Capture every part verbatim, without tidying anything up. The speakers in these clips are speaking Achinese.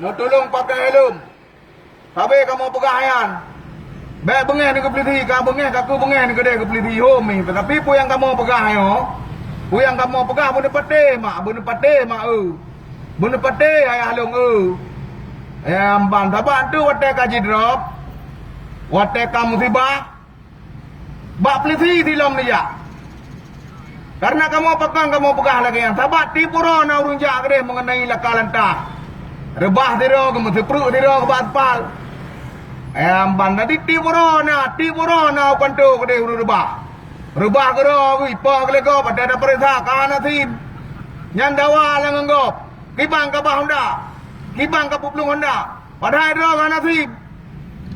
Neutulông pakai helm. Sabe kamoe peugah nyan. Bèk beungèh neugeupeulithi, ka beungèh, ka keu beungèh neugeudeh geupeulithi hom mi. Tapi peue nyang kamoe peugah nyoe, peue nyang kamoe peugah beuneupatéh mak, beuneupatéh mak eu. Beuneupatéh ayah lôn eu. Nyang ban sabab tu watèe ka jidrop, watèe ka musibah, bak peulisi silom neujak. Kareuna kamoe pakon kamoe peugah lagèe nyan, sabab tiep uroe na ureueng jak keudeh meungeunai laka lantah. Reubah sidroe, geumeuseupruek sidroe keu bak aspal. Nyang ban tadi tiep uroe na, tiep uroe na u kantô keudeh ureueng reubah. Reubah keudroe geuh, ipo keu lé gob, watèe tapeuriksa ka hana sim. Nyan dawa lé ngon gob. Kiban ka bah honda. Kiban ka peuplueng honda. Padahai droe hana sim.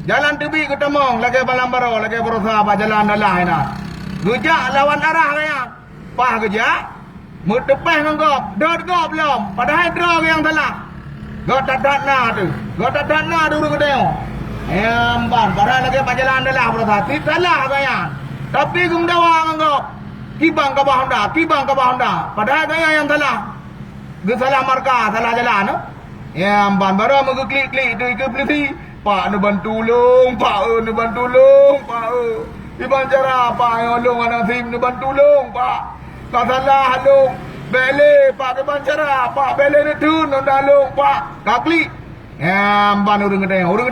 Jalan teubiet geutamong lagèe balang baroe, lagèe baroesa bak jalan dalah inan. Geujak lawan arah gaya. Paih geujak, meuteupeh ngon gob, dot gob lom, padahai droe nyang salah. Gob that-that na teuh, gob that-that na teuh ureueng geutanyoe. Nyang ban, padahai lagèe bak jalan dalah baroesa, cit salah gaya. Tapi geumeudawa ngon gob. Kiban ka bah honda, kiban ka bah honda, padahai gaya nyang salah. Geusalah marka, salah jalan, eh? Nyang ban baroe meugeuklik-klik teuh ikeue peulisi. "Pak, neubantu lôn, Pak, eu, neubantu lôn, Pak, eu. Kiban cara, Pak, nyoe lôn hana sim, neubantu lôn, Pak. Ka salah lôn. Bèk lé, Pak, kiban cara, Pak, bèk lé neutheun honda lôn, Pak." Ka klik. Nyang ban ureueng geutanyoe, ureueng